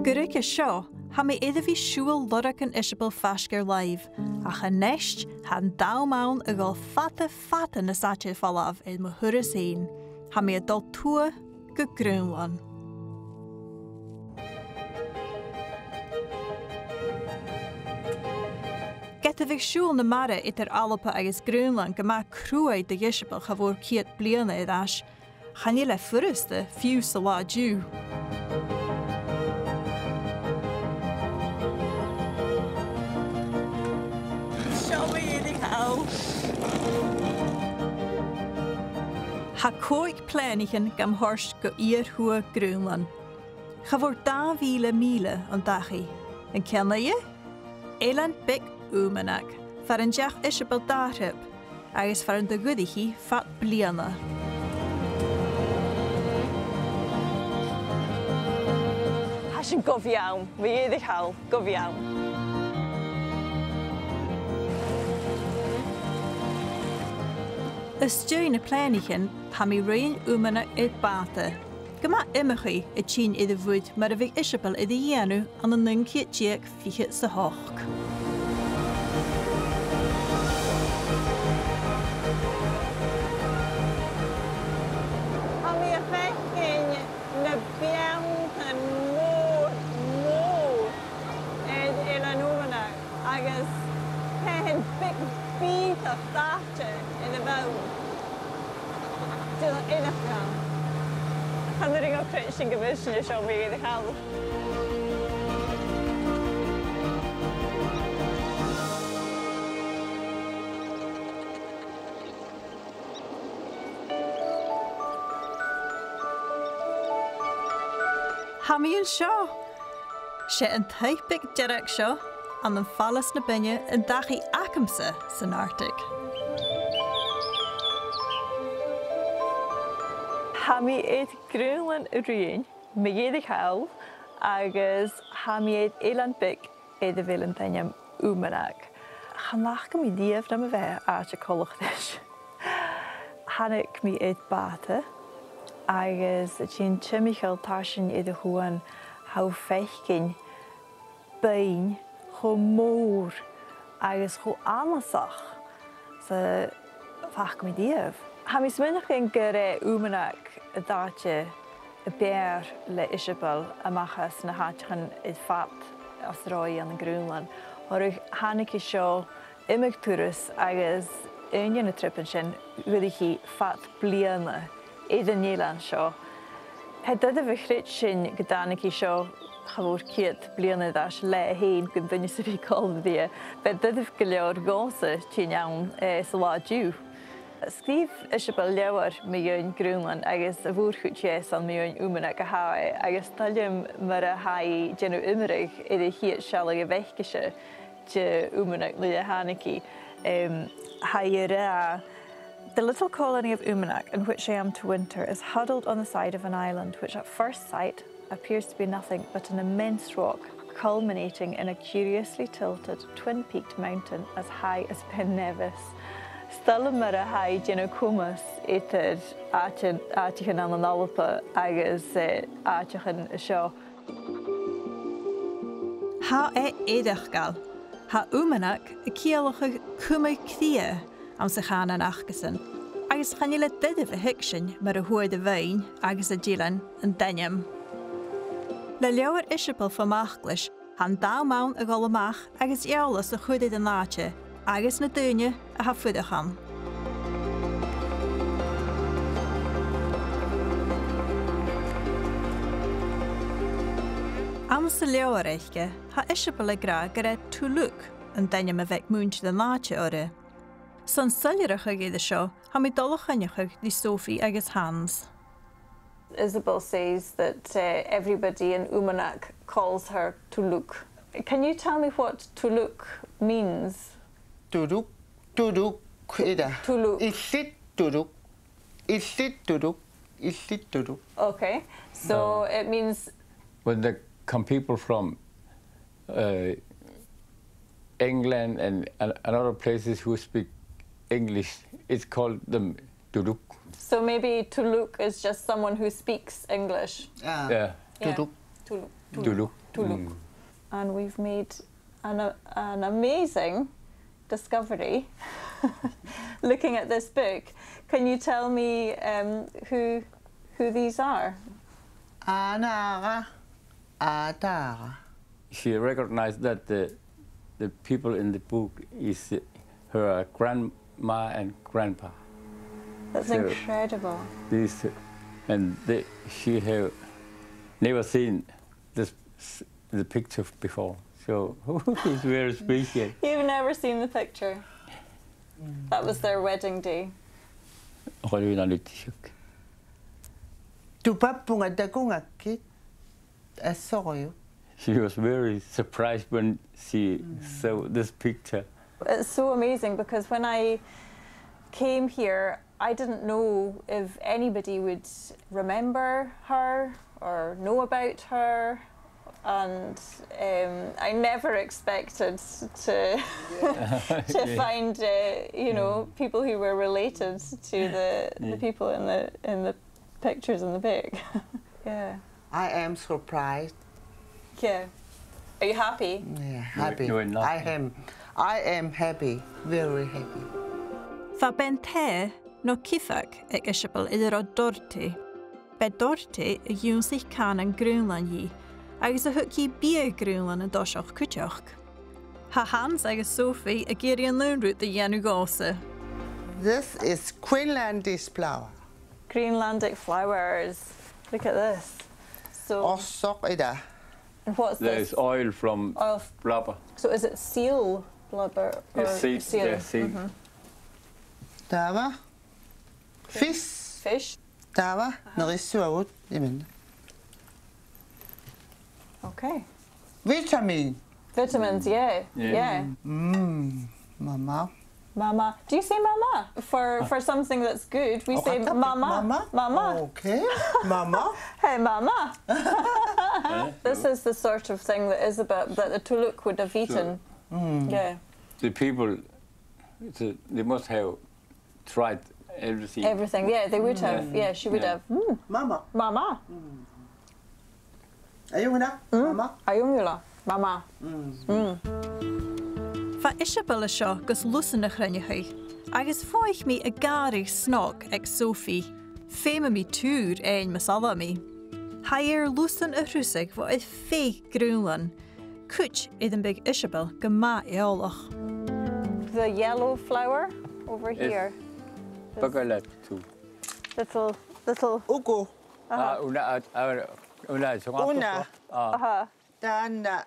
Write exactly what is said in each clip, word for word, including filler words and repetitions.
Gu ruige seo, tha mi air a bhith a' siubhal lorg an Iseabail faisg air làimh, ach a-nis, tha an t-àm ann a dhol fada, fada nas fhaide air falbh air mo thuras fhèin. Tha mi a' dol tuath gu Grùnlann. Ged a bhiodh siubhal na mara eadar Alba agus Grùnlann gu math cruaidh do dh'Iseabail cha mhòr ceud bliadhna air ais, chan eil e furasta fiù 's san latha an-diugh. Seo mi air a chall. Tha còig plèanaichean gam thoirt gu iar-thuath Grùnlann. Cha mhòr dà mhìle mìle an dachaigh. An ceann-uidhe? Eilean beag Umanak, far an deach Iseabail dà thrip, agus far an do dh'fhuirich i fad bliadhna. Tha sin gu math, mi air a chall, gu math. Às dèidh na plèanaichean, tha mi a' ruighinn Umanak air bàta. Gu math iomchaidh a' tighinn air a' mhuir mar a bhiodh Iseabail air a dhèanamh ann an naoi ceud deug fichead 's a h-ochd. Tha mi a' faicinn na beanntan mòr, mòr air Eilean Umanak agus tha e beag bìodach dathte air a' bhonn. Dìreach inntinneach. Chan urrainn dhomh creidsinn gum bi sinn an seo, mi air a chall. Tha mi an seo! 'S e an taigh beag dearg seo, ann am Fallas na Beinne, an dachaigh agamsa san Arctic. Tha mi air Grùnlann a ruighinn, mi air a chall, agus tha mi air eilean beag air a bheil an t-ainm Umanak. Chan fhaca mi riamh nam bheatha àite coltach ris. Thàinig mi air bàta agus a' tighinn timcheall tarsainn air a' chuan, tha thu a' faicinn beinn cho mòr agus cho annasach 's a bha mi riamh. Tha mi a' smaoineachadh gur e Umanak an t-àite a b' fheàrr le Iseabail a-mach às na h-àiteachan air fad às an robh i ann an Grùnlann. Oir thàinig i seo iomadh turas agus aon de na tripean sin, dh'fhuirich i fad bliadhna air an eilean seo. Tha e doirbh a chreidsinn gun tàinig i seo cha mhòr ceud bliadhna air ais leatha fhèin gun duine sam bith còmhla rithe. B' e doirbh gu leòr dhòmhsa tighinn ann, eh, san latha an-diugh. Sgrìobh Iseabail leabhar mu dheidhinn Grùnlann agus a' mhòr-chuid dheth 's ann mu dheidhinn Umanak a tha e, agus 's toil leam mar a tha i a' dèanamh iomradh air a' chiad sealladh a bh' aice-se de Umanak nuair a thàinig i. Em, tha i ag ràdh, "The little colony of Umanak in which I am to winter is huddled on the side of an island which at first sight appears to be nothing but an immense rock culminating in a curiously tilted twin-peaked mountain as high as Ben Nevis." 'S toil leam mar a tha i a' dèanamh coimeas eadar àite-, àiteachan ann an Alba agus, eh, àiteachan an seo. Tha e eireachdail. Tha Umanak a' ciallachadh cumadh cridhe anns a' chànan acasan, agus chan eil e doirbh a thuigsinn mar a fhuair a' bheinn agus an t-eilean an t-ainm. Le leabhar Iseabail fo m' fhaclais, tha an t-àm ann a dhol a-mach agus eòlas a chur air an àite agus na daoine a tha a' fuireach ann. Anns an leabhar aice, tha Iseabail ag ràdh gur e Tuluk an t-ainm a bh' aig muinntir an àite oirre. Son soilleireachadh air seo, tha mi a' dol a choinneachadh ri Sophie agus Hans. Isabel says that, uh, everybody in Umanak calls her Tuluk. Can you tell me what Tuluk means? Tuluk, Tuluk, ida. Tuluk. Isit Tuluk, isit Tuluk, isit Tuluk. Okay, so it means when there come people from, uh, England and, and, and other places who speak English, it's called them Tuluk. So maybe Tuluk is just someone who speaks English. Ah, yeah. Tuluk. Tuluk. Tuluk. Tuluk. Mm. And we've made an, an amazing discovery looking at this book. Can you tell me, um, who, who these are? Anara, Atara. She recognized that the, the people in the book is, uh, her, uh, grandma and grandpa. That's incredible. So, this, uh, and they, she have never seen this, the picture before. So it's very special. You've never seen the picture? That was their wedding day. Oluina lutishuk. Tu papunga takunga kit. I saw you. She was very surprised when she saw this picture. It's so amazing because when I came here, I didn't know if anybody would remember her or know about her. And, um, I never expected to, to find, uh, you know, people who were related to the, the people in the, in the pictures in the book. Yeah. I am surprised. Yeah. Are you happy? Yeah, happy. No, no, not. I am, I am happy, very happy. Bha bean-taighe no cifag aig Iseabail air an robh Dorte. B' e Dorte a dh'ionnsaich cànan Grùnlainn dhi, agus a thug dhi biadh Grùnlainn an toiseach cuideachd. Tha Hans agus Sophie ag iarraidh an aon rud a dhèanamh dhòmhsa. This is Greenlandish flower. Greenlandic flowers. Look at this. So, ossoch ida. And what's this? There's oil from blubber. So is it seal blubber or seal? Sea, yeah, sea. Mm-hmm. Tava. Fish. Fish. Tava. Aha. Nari suavut. Imen. Okay. Vitamin. Vitamins, yeah. Yeah. Mm, mama. Mama. Do you say mama? For, for something that's good, we say mama. Mama? Mama. Okay. Mama. Hey, mama. This is the sort of thing that Iseabail, that the Tuluk would have eaten. Yeah. The people, the, they must have tried everything. Everything, yeah, they would have. Yeah, she would have. Mm. Mama. Mama. Ayungula, mama. Ayungula, mama. Bha Iseabail an seo gus lusan a chruinneachadh, agus faic mi a' ghàrradh snog aig Sophie. Feumaidh mi tùr fhaighinn mus fhalbh mi. Tha i air lusan a thrusadh bho air feadh Grùnlainn. Cuid air am biodh Iseabail gu math eòlach. The yellow flower over here. Yes. Bagalat too. Little, little. Ugu. Aha. Ah, una, ah, ah, una, so una. Ah. Aha. Tana,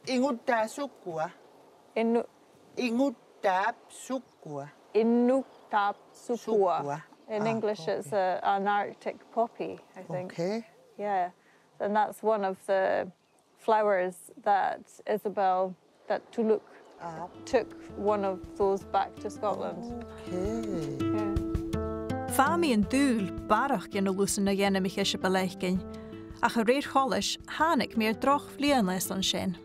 ingutap sukua. Inu- Ingutap sukua. Inutap sukua. Sukua. In English, it's a, an Arctic poppy, I think. Okay. Yeah. And that's one of the flowers that Iseabail, that Tuluk took one of those back to Scotland. Okay. Yeah. Bha mi an dùil barrachd de na lusan a dh'ainmich Iseabail fhaicinn, ach a rèir choltais, thàinig mi air droch bhliadhna airson sin.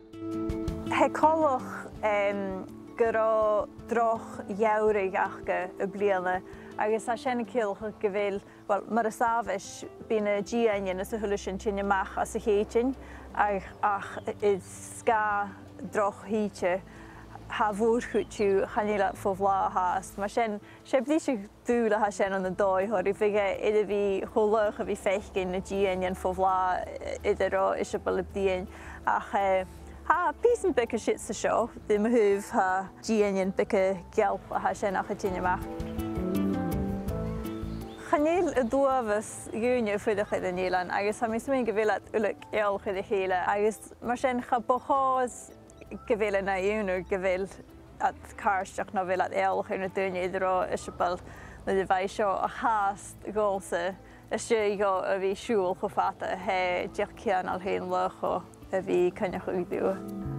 Tha e coltach, em, gun robh droch gheamhradh aca am-bliadhna, agus tha sin a' ciallachadh gu bheil, well, mar as àbhaist, bidh na dìtheanan is a h-uile sìon a' tighinn a-mach às a' chèitean, ach, ach air sgàth droch shìde, tha a' mhòr-chuid dhiubh, chan eil iad fo bhlàth fhathast. Mar sin, 's e briseadh-dùil a tha sin ann an dòigh, oir bhiodh e air a bhith cho laghach a bhith a' faicinn na dìtheanan fo bhlàth, eh, air an robh Iseabail a' bruidhinn. Ach, eh, tha pìosan beaga siud 's an seo, dè mo thaobh, tha dìtheanan beaga geal a tha sin aca a' tighinn a-mach. Chan eil an t-uabhas dhaoine a' fuireach air an eilean, agus tha mi a' smaoineachadh gu bheil iad uile eòlach air a chèile, agus mar sin cha bu chòir gu bheil e na iongnadh gu bheil iad càirdeach no gu bheil iad eòlach air na daoine air an robh Iseabail nuair a bha i seo, ach fhathast dhòmhsa, 's e dhomh a bhith a' siubhal cho fada, tha e dìreach cianail fhèin laghach a bhith a' coinneachadh riutha.